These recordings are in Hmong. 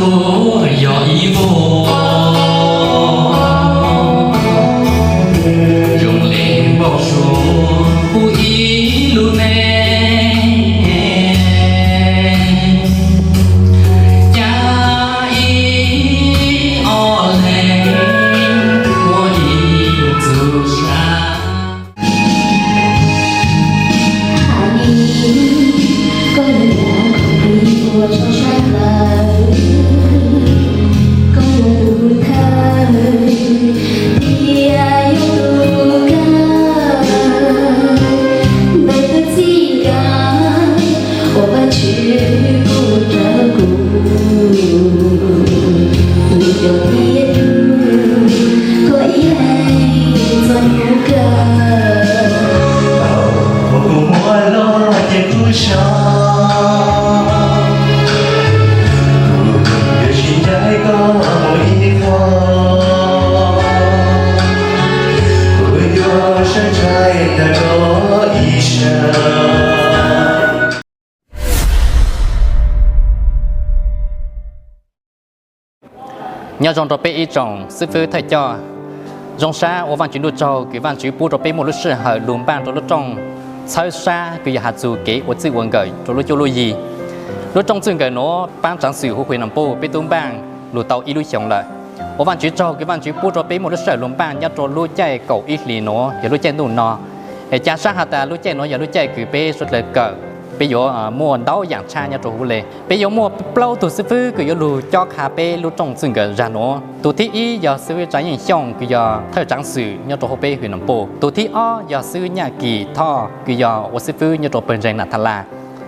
Yog ib vuag zoo li npau suav pub ib lub neej, cas ib ob leeg muaj ib txoj sa. Koj yog yam khoom plig uas tso sab plaws, koj yog tus thawj thiab yog tus kawg ntawm tus txij nkawm uas Vajtswv pub rau kuv. Tus coj thiab tus koj ib leeg txoj hlub kawg. Thaum kuv muaj lub cev kub sov, kuv yuav sib ncaim koj mus ib vuag, kuv yuav sawv ntshai tag koj ib sab. Nyob zoo rau peb ib tsoom xib fwb thawj coj. Zoo sab ua Vajtswv ntuj tsaug kws Vajtswv pub rau peb muaj lub sij hawm lug npaaj rau lub rooj txhawb sab kws yog has txug kev ua txwj ua nkawm rau lub cuab lub yig. Lub rooj txwj nkawm nuav paab tsaav xwm huv Hwm Nam Puj, peb tub npaaj lug tau ib lub xyoos lawm. Ua Vajtswv tsaug kws Vajtswv pub rau peb muaj lub sij hawm lug npaaj nyob rau lub caij kaum ib hlis nuav yog lub caij ntuj no. Es ca sab has tas lub caij nuav yog lub caij kws peb suav dlawg kawm, peb yuav muaj ntau yaam tshaj nyob rau huv le. Peb yuav muaj plaub tug xib fwb kws yuav lug cob qha peb lub rooj txwj nkawm zag nuav. Tug thib ib yog xib fwb Tsav Yeej Xyooj kws yog thawj tsaav xwm nyob rau huv peb Hwm Nam Puj. Tug thib ob yog xib fwb Nyaj Kim Thoj kws yog ua xib fwb nyob rau pawg ntseeg Nam Tha La.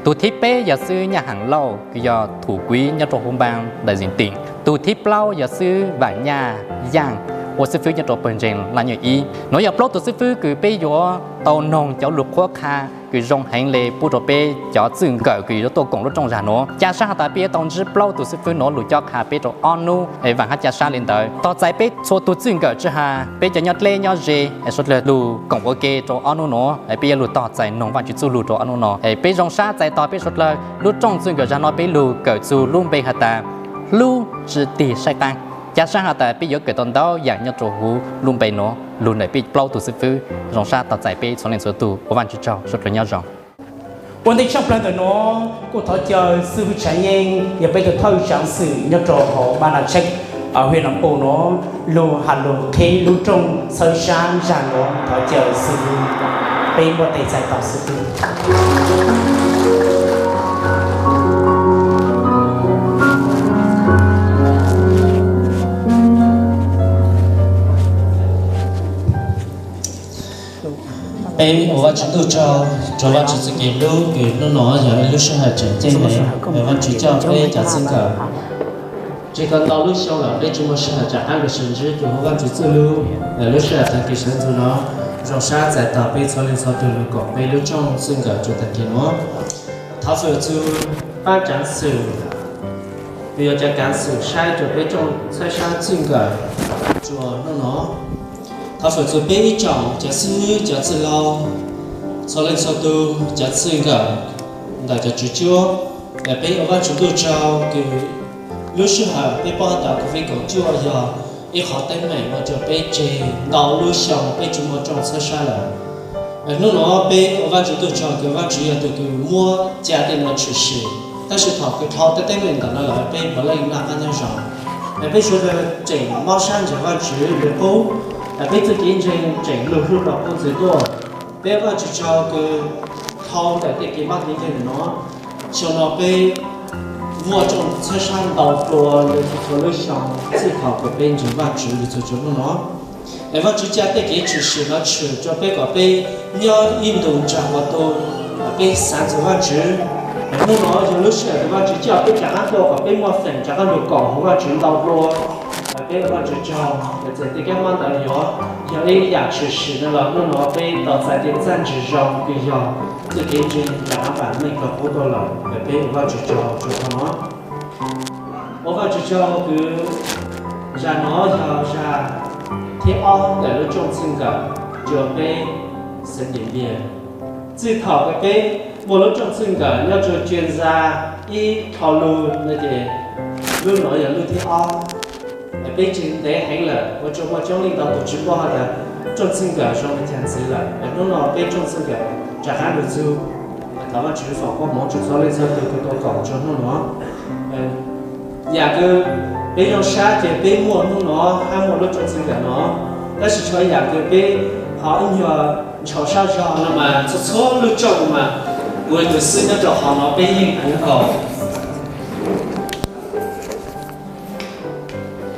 Tug thib peb yog xib fwb Nyaj Heem Lauj kws yog thum kuiv nyob rau huv npaab Dais Zim Tiim. Tug thib plaub yog xib fwb Vaam Nyaj Yaaj ua xib fwb nyob rau pawg ntseeg Laj Nyooj Ib. Nuav yog plaub tug xib fwb kws peb yuav tau noog cov lug qhuab qha kws zoo heev le pub rau peb cov txwj nkawm kws yuav tuaj koom lub rooj zag nuav. Ca sab has tas peb yuav tau ntsib plaub tug xib fwb nuav lug cob qha peb rau ob nub es vaam hab ca sab le ntawd. Tog txais peb txhua tug txwj nkawm tsi has peb cov nyob dleb nyob ze es suav dlawg lug koom ua ke rau ob nub nuav es peb yuav lug tog txais noog Vajtswv txuj lug rau ob nub no. Es peb zoo sab txais tog peb suav dlawg lub rooj txwj nkawm zag no peb lug kawm txug lub npe has tas hlub tsi tig saib qaab. Ca sab has tas peb yuav kawm tau ntau yaam nyob rau huv lub npe nuav lug ntawm peb plaub tug xib fwb. Zoo sab tog txais peb txhua leej txhua tug, ua Vajtswv tsaug, suav dlawg nyob zoo. Ua ntej tshaj plawg ntawm nuav kuj thov caw xib fwb Tsav Yeej yog peb tug thawj tsaav xwm nyob rau hauv Ba Na Tsheb, Hwm Nam Puj nuav lug has lug qhib lub rooj txhawb sab zag nuav. Thov caw xib fwb, peb muaj tes txais tog xib fwb. Peb ua Vajtswv ntuj tsaug rua Vajtswv txuj kev hlub kws nub nua yog ib lub sij hawm tseem ceeb le, Vajtswv coj peb cov txij nkawm tsis tau ntau lub xyoo lawm peb tsi muaj sij hawm rov qaab lug sib ntsib kws ua Vajtswv txuj lug. Lub sij hawm tag kis sawv ntxov no zoo sab txais tog peb txhua leej txhua tug lug koom peb lub rooj txij nkawm rua tag kis nuav. Thov txim txug paab tsaav xwm kws yog cov kaav xwm saib rua peb rooj txhawb sab txij nkawm rua nub nua. Thov txim txug peb ib tsoom cov xib hwb cov txwj laug, txhua leej txhua tug cov txij nkawm ntawm cov tswv cuab. Peb ua Vajtswv ntuj tsaug kws lub sij hawm peb paub tas covid kaum cuaj yog ib qhov teeb meem ua rua peb tseg ntau lub xyoo peb tsi muaj rooj txhawb sab lawm. Nub nua peb ua Vajtswv ntuj tsaug kws Vajtswv yog tug kws muab ca tej nuav tshwm sim, tab sis thaum kws dhau tej teeb meem ntawm no lawm peb puav leej noj qab nyob zoo. Peb suav dlawg tseem mob sab ntseeg Vajtswv le qub, peb txuj kev ntseeg tseem lug hlub rua qub txug tuaj. Peb ua Vajtswv tsaug kws dhau ntawm tej kev mob kev nkeeg ntawm no, xyoo no peb muaj rooj txhawb sab ntau dlua le txhua txhua lub xyoo txij thaum kws peb ntseeg Vajtswv le txhua txhua nub nua. Es Vajtswv ca tej kev tshwm sim no tshwm rua peb kom peb nyob ib ntus ntsag ua tu, peb xaav txug Vajtswv. Es nub nua yog lub sij hawm kws Vajtswv coj peb rov qaab tuaj kom peb muaj feem rov qaab lug koom hauv Vajtswv ntau dlua. Peb ua Vajtswv tsaug, txawm tej kab mob ntawd yuav yog ib yaam tshwm sim no los nub nua peb tau txais tej txaj ntseeg zoo kws yog txuj kev ntseeg rov qaab paam meej rua qub tuaj lawm. Peb ua Vajtswv tsaug rua qhov no. Ua Vajtswv tsaug kws zag no yog zag thib ob ntawm lub rooj txij nkawm rua peb xeev Diam Npiaj. Txij thaum kws peb muaj lub rooj txij nkawm nyob rua Tsiaj Ntxa ib dhau lug no ces Lub no yog lub thib ob, peb tseem ntev heev lawm, ua rau muaj coob leej ntau tus tsis paub hais tias rooj txwj nkawm zoo li cas ntxiv lawm. Hnub no peb rooj txwj nkawm rov qab los txug, thov Vajtswv foom koob hmoov rau txhua leej txhua tus uas tuaj koom rau hnub no. Yam uas peb zoo sab ces peb muaj hnub no hab muaj lub rooj txwj nkawm no, tab sis tshuav yam uas peb ho ib nyuag ntshau sab zog no mas txhua txhua lub rooj mas kuv tus xib hwb nyob rau hauv no peb yeej puv nkaus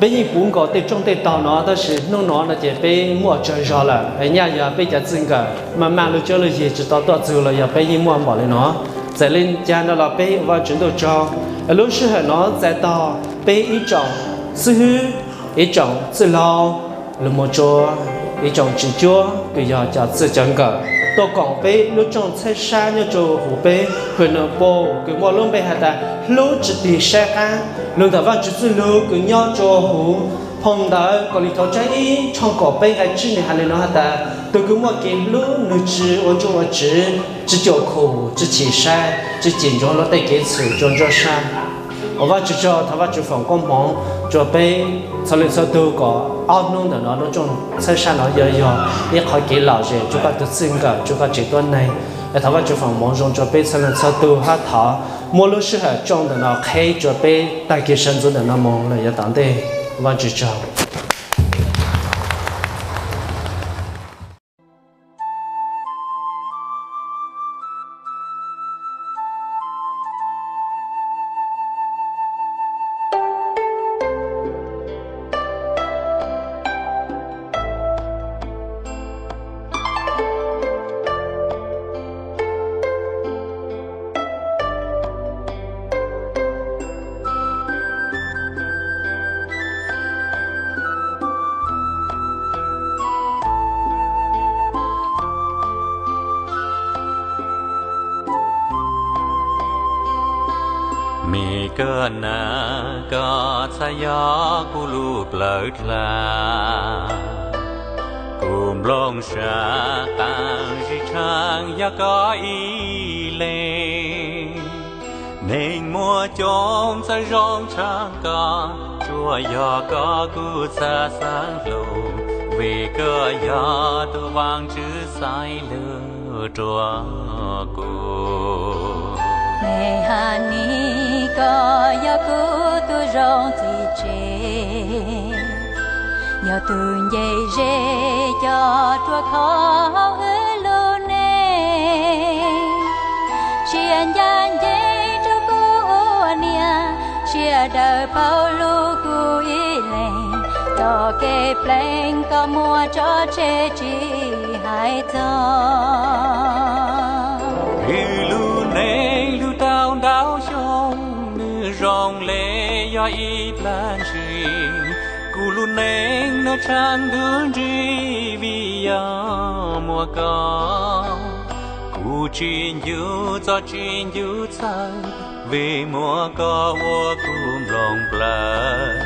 peb yeej puv nkaus tej rooj tej tog no, tab sis hnub no no ces peb muaj tsawg zog lawm. Nyaj yog peb cov txwj nkawm maj maj lub cuab lub yig tsis tau tuaj txug los yog peb yeej muaj npaum li no. Txawm li cas no los peb ua Vajtswv ntuj tsaug, lub sij hawm no txais tau peb ib tsoom xib hwb, ib tsoom txwj laug, los mus rau ib tsoom tseem cuab kws yog cov txwj cov nkawm tuaj koom peb lub rooj txhawb sab nyob rau huv peb hwm Nws Pus kws muaj lub npe has tas hlub tsis tig saib qab. Lug ntawm Vajtswv txwj lug kws nyob rau huv phoo ntawv Kaus Lim Thoob tsab ib tshooj kaum peb nqai tsib nws has li no has tas, tus kws muaj kev hlub nws tsis ua ntsuj ua tsiv, tsis cuam khum, tsis chim saib, tsis cim ntsoov luag tej kev txhwm rua ntsuab sab. Ua Vajtswv tsaug, thov Vajtswv foom koob hmoov rua peb txhua leej txhua tug kom ob hnub ntawm no lub rooj txhawb sab no yuav yog ib qhov kev lom zem rua koj tug txwj nkawm, rua koj tsev tuab neeg. Thov Vajtswv foom hmoov zoo rua peb txhua leej txhua tug hab thov muab lub sij hawm rooj ntawm no qheb rua peb taag kis sawv ntxuv ntawm no moog lawm yav tom ntej. Vajtswv tsaug. Me koj na, koj txhad yog kuv lub plawv dlaag, kuv nplooj sab qaab zig tshaaj yog koj ib leeg. Neeg muaj coob txawj zoo tshaaj koj, tsuas yog koj kuv txhad xaav lug, vim koj yog tug Vaajtswv xaiv lug rua kuv. Neeg has ni koj yog kuv tug zoo txiv tseg, yog tug nce zes coj rua khov hauv wb lub neej. Siab ncaaj nceeg rua kuv ua niam, siab dawb paug lug kuv ib leeg, txoj kev pleev koj muab tso tseg tsi hais txog. Wb lub neej lug tau ntau xyoo, nwg zoo le yog ib plag ntsis. Kuv lub neej nwg tshaaj ntuj nrig vim yog muaj koj. Kuv tsis ncu txoj tsis ncu txawj, vim muaj koj ua kuv nplooj plawv,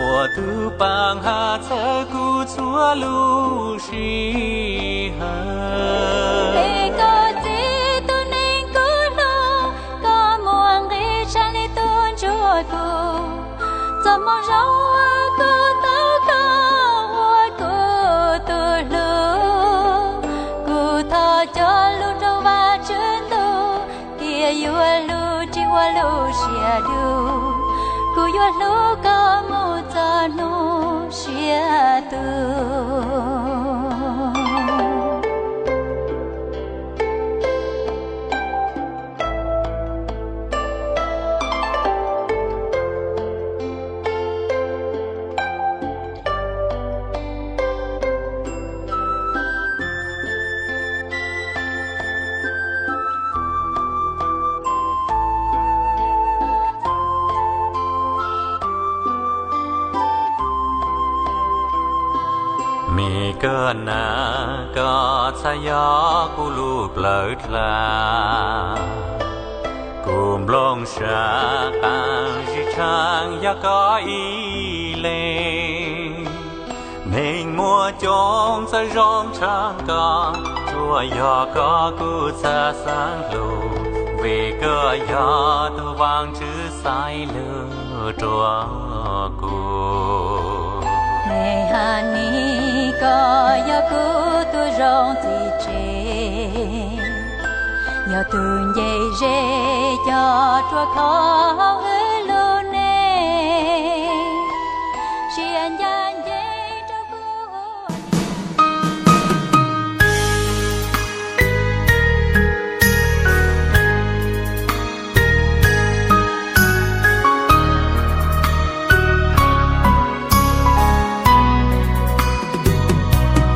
ua tug paab has txawv kuv txhua lub sij hawm. Es koj txiv tug neeg kuv hlub, koj muaj nqis tshaj le tug ntsuag kuv. Txoj moo zoo uas kuv tau koj ua kuv tug hlub, kuv thov coj lug rau Vaajtswv ntuj, tias yuav hlub tsi ua lub siab dug, kuv yuav hlub koj moog txog nub siab tug. Me koj na, koj txhad yog kuv lub plawv dlaag, kuv nplooj sab qaab zig tshaaj yog koj ib leeg. Neeg muaj coob txawj zoo tshaaj koj, tsuas yog koj kuv txhad xaav lug, vim koj yog tug Vaajtswv xaiv lug rua kuv. Neeg ha ni koj yog kuv tus zoo txiv tsev, yog tus nce ze coj rua kho hauv wb lub neej, siab ncaj ncees rau kuv.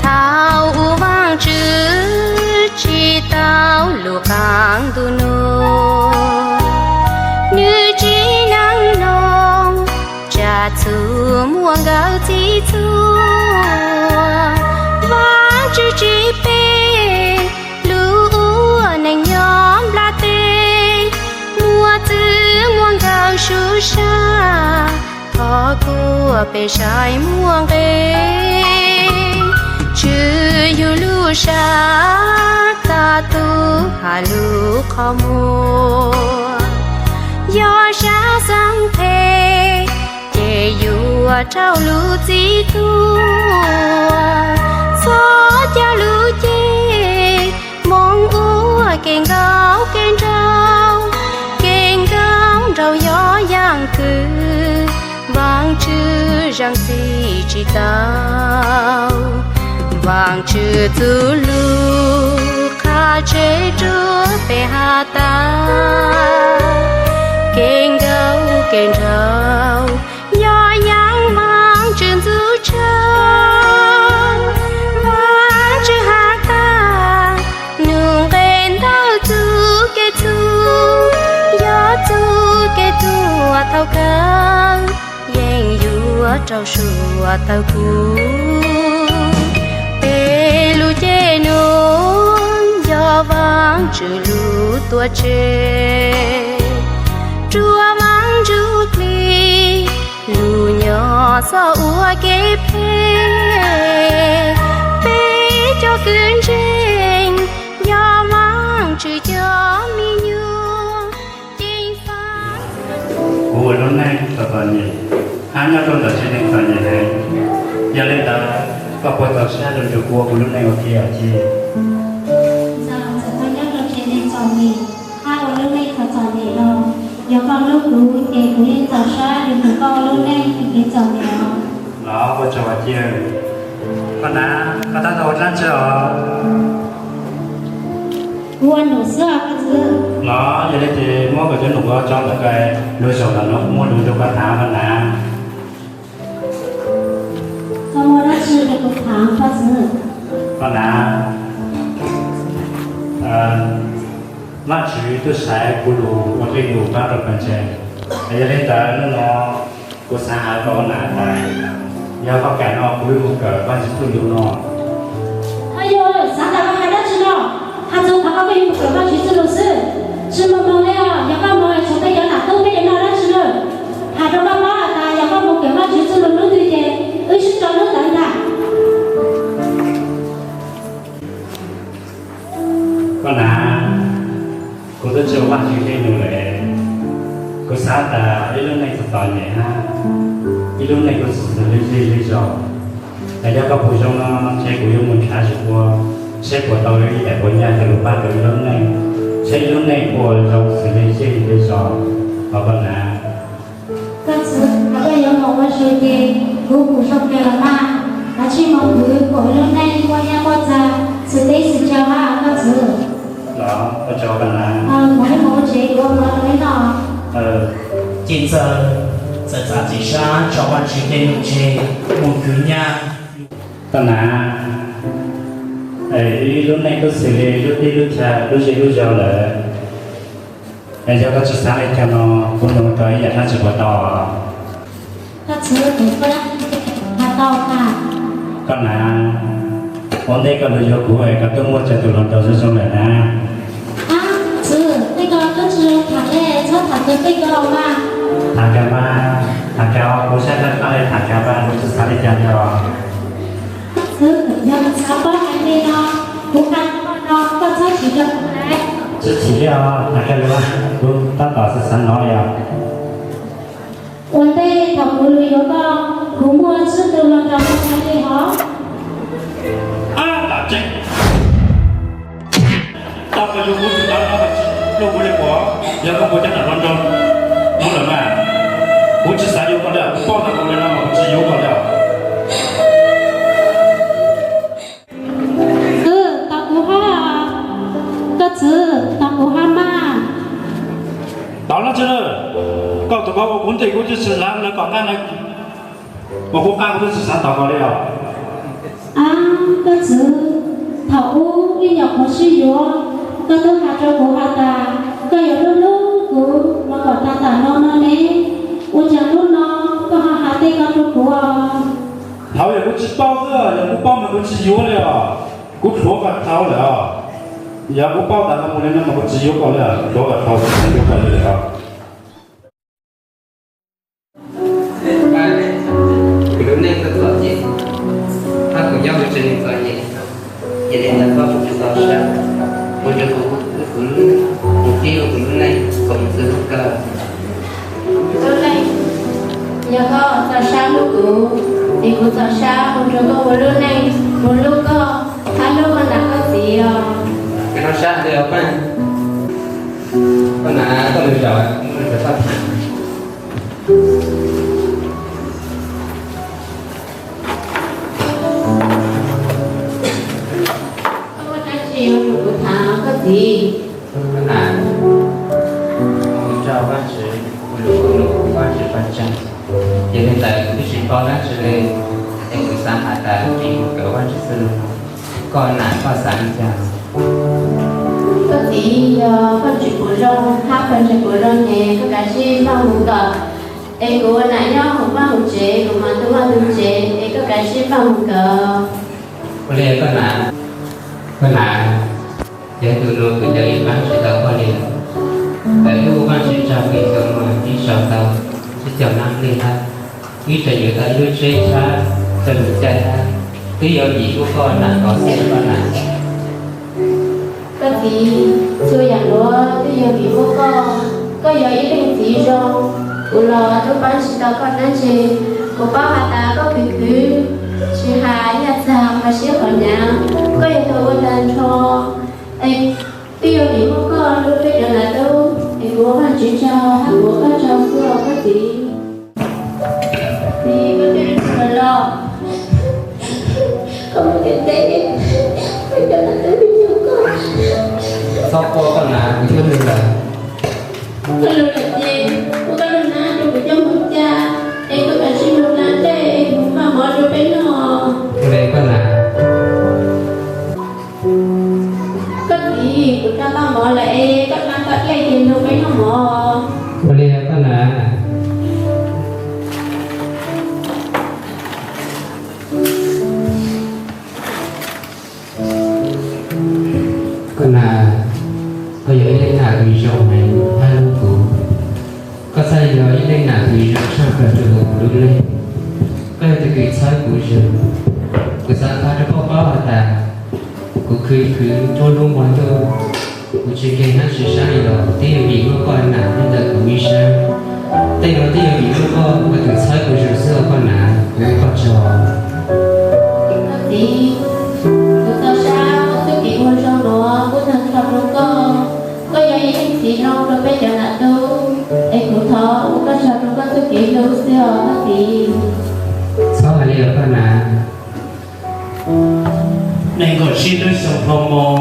Thaum ub Vaajtswv tsis tau lug qaab ntuj nuav, nwg tsis neeg noog, tsaam txug muaj nkawd txhij txhua. Vaajtswv tsis peb lug ua neeg nyob nplaj teb, muaj txwv muaj nkawm sub sab, thov kuas peb saib muaj nqe. Tswv yug lub sab tag tub has lub qhov muag, yog sab xeeb phem ces yuav raug lub txim tuag. Txhob ca lub ceg moog ua kev nkauj kev nraug, kev nkauj nraug yog yaam kws Vaajtswv zaam txim tsis tau. Vaajtswv txuj lug qha tseg rua peb has tas, kev nkauj kev nraug yog yaam Vaajtswv ntxub tshaj. Vaajtswv has tas, nug nqe ntawm txuj kev txhum, yog txuj kev txhum thaum kawg yeej yuav raug suav tawg kuv. Peb lub ceg nuav yog Vaajtswv lub tuam tsev, rua Vaajtswv dlej lug nyob txhob ua kev phem. Peb cov kwv ntseeg yog Vaajtswv cov me nyuam ceev faj. Kuv ua lub neej txom txom nyem, hab nyob rau ntawm tsev neeg txom nyem heev. Yog li ntawd, koj puas txaus siab lug nrug kuv ua kuv lub neej ua ke os ciaj? Txawm koj nyob rau tsev neeg txom nyem hab ua lub neej txom txom nyem los, yog koj hlub kuv ces kuv yeej txaus siab lug nrug koj ua lub neej kev txom nyem os. Los ua tsaug os ciaj. Koj na, koj tab tom ua dlaab tsi os? Kuv ua num xwb os koj txwv. Los yog li ces muab koj cov num ko tso ntawm koj, lug zaum ntawm nuav kuv muab lug nrug koj thaam koj na. Koj muaj dlaab tsi rua kuv thaam koj txwv? Koj na, Vaajtswv tub saib kuv lug ua dlej lug paab rau koj ntseeg. Yog li ntawd nub no kuv xaav has rua koj na tas, yog koj kam no kuv yuav mus kawm Vaajtswv txuj lug no. Ayo, xaav tas koj has dlaab tsi no? Has txug tas koj yuav mus kawm Vaajtswv txuj lug xwb. Tsi moog moog le os, yog koj moog tshuav peb cov nam tub peb yuav noj dlaab tsi na? Has rua koj paub has tas yog koj mus kawm Vaajtswv txuj lug lub twg ces wb sib tso lub ntawd ntag. Koj na, kuv tub tsi ua Vaajtswv dlej lug le. Kuv xaav tas ib lub neej txom txom nyem hab ib lub neej kuj xws le zej le zog. Es yog koj pum zoo no ntshe kuv yuav mus nrhav zug ua, seb puas tau ib daim puas nyaj coj lug paab rau ib lub neej, seb ib lub neej puas zoo xws le zej le zog os koj na. Koj txwv, koj yuav mus ua si ces kuv pum zoo kawg los mas, kav tsij mus khwv kuas ib lub neej muaj nyaj muaj txag, xws teb xws chaw hab koj txwv. Los ua tsaug koj na. Mus ib mus ua tsev, kuv ua mus ua li no. Ci Txawg txawm txav txim sab tso Vaajtswv dlej lug tseg mus khwv nyaj. Koj na, ib lub neej tub xws le lub teb lub chaw lub zej lub zog lawm. Es yog koj tsi xaav le caag no, kuv nug koj ib yaam dlaab tsi puas tau? Koj txwv, kuv has tau tas. Koj na, ua ntej koj lug yuav kuv es koj tub muaj tsawg tug hluas nraug zoo zoo lawm na? Txwv, tej ko koj tsi zoo tham le, txhob tham txug tej ko mas. Tham kag mas, tham kag os, kuv saib koj le tham kag mas, kuv tsi xaav le caag le os. Txwv, yog koj xaav paub heev le no, kuv has no, koj txhob chim rau kuv lawm. Tsi chim le os, tham kag le mas, kuv tab tom xav xav no le os. Kuv yuav koj, kuv muaj tsib tug hluas nraug mus hais li hov. Ab, tam tseeb, tau koj yuav kuv tus tau no, luag kuv li kuv, yog koj puas coj nram hluas nraug hnub lawm mas, kuv tsis xav yuav koj li, kuv paub tau koj li no mas kuv tsis yuav koj li. Kwv, tos kuv hab, koj txiv, tos kuv hab mas. Tau no tsis, koj tus koj ua kuv nti kuv tsis xav lawv kom nqaj na, mas kuv qab kuv twb tsis xav tos koj li os. Ab, koj txiv, thaum ub ib nyuag qhuav sib yuav, koj twb hais rau kuv has tas koj yuav hlub hlub kuv mas kom tag tam no no ne, ua cas hnub no koj ho hais tej ko rau kuv os? Thaum yog kuv tsis paub xwb, yog kuv paub mas kuv tsis yuav li os. Kuv thov koj dhau lawm os. Yog kuv paub tas no mus li no mas kuv tsis yuav koj li, thov koj dhau, kuv tsis yuav koj li os. Kuv lub neej txom txom nyem, hab kuv nyob kuv tsev neeg txom nyem, ces li ntawd koj kuv tsis txaus sab, ua rau kuv, kuv, kuv, kuv tib ua kuv lub neej kom mus txog hnub kawg. Lub neej, yog koj txaus sab hlub kuv, es kuv txaus sab ua rau koj ua lub neej, kuv hlub koj, hab hlub koj nam koj txiv os. Koj sab li os, koj nam koj lwm zaus, koj nam koj txiv. Koj muaj dab tsi yuav nug kuv tham koj txiv? Koj nam, kuv nrog Vaajtswv, kuv lug kuv lug Vaajtswv pab tseeg, yog li ntawd kuv twb tsis paub dab tsi li, es kuv xav has tas tseem mus kawm Vaajtswv xwb. Koj nam koj xav li cas? Koj txiv, yog koj tsis pum zoo hab koj tsis pum zoo ces koj kav tsij npaj mus kawm, es kuv ua nam nyob hauv vaj hauv tsev, kuv mas tu vaj tu tsev, es koj kav tsij npaj mus kawm. Ua li koj nam, koj nam, yog tus no kuv cov ib paab tsis tau koj li, tawm lub Vaajtswv tsaug kws xyoo no ib tsaug tau ib co nab nplej hab, ib tsaug yuav tau ib lub tsheb tshab rau nws caij hab, twb yog vim muaj koj nam kov xwb koj nam. Koj txiv, txhua yaam nuav twb yog vim muaj koj, koj yog ib leej txiv zoo, kuv los tub paab tsis tau koj dlaab tsi. Kuv paub has tas koj khwv khwv, tsis has yaj txag qhov siab qhov nyav, koj yog tug ua tag nrho, es twb yog vim muaj koj hlub peb cov nam tub, es kuv ua Vaajtswv tsaug hab kuv ua koj tsaug xwb os koj txiv. Txiv, koj twb lug lawm los? Koj mus tim teb, peb cov nam tub me nyuam koj. Txhob quaj koj nam, kuv twb lug lawm. Koj lug lawm ces ua koj lub hnab rua kuv coj mus ca, es koj kav tsij lug dlaa dlej es mus npaj mov rua peb noj. Ua li koj nam. Koj txiv, kuv dlaa tau mov lawm es koj dlaa tau dlej ces lug peb noj mov. Ua li koj nam. Koj nam, koj yog ib leej nam kws zoo heev hab hlub kuv. Koj txhaj yog ib leej nam kws zoo tshaj plaws rua kuv lub neej. Koj yog tug kws txhawb kuv zug. Kuv xaav qha rua koj paub has tas, kuv khwv khwv nruab hnub hmo ntuj, kuv tsis nkeeg hab tsis sab li los twb yog vim muaj koj nam nyob ntawm kuv ib sab. Tej nuav twb yog vim muaj koj ua tug txhawb kuv zug xwb os koj nam, kuv ua koj tsaug. Koj txiv, kuv txaus sab koj txuj kev ua zoo nuav kuj taag nrho rua koj. Koj yog ib leej txiv zoo rua peb cov nam tub, es kuv thov ua koj tsaug rua koj txuj kev hlub xwb os koj txiv. Txhob has li os koj nam. Neej nkaum tsib lub xyoo plhu moo,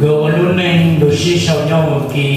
nkawd ua lub neej lug sib sau nyob ua ke.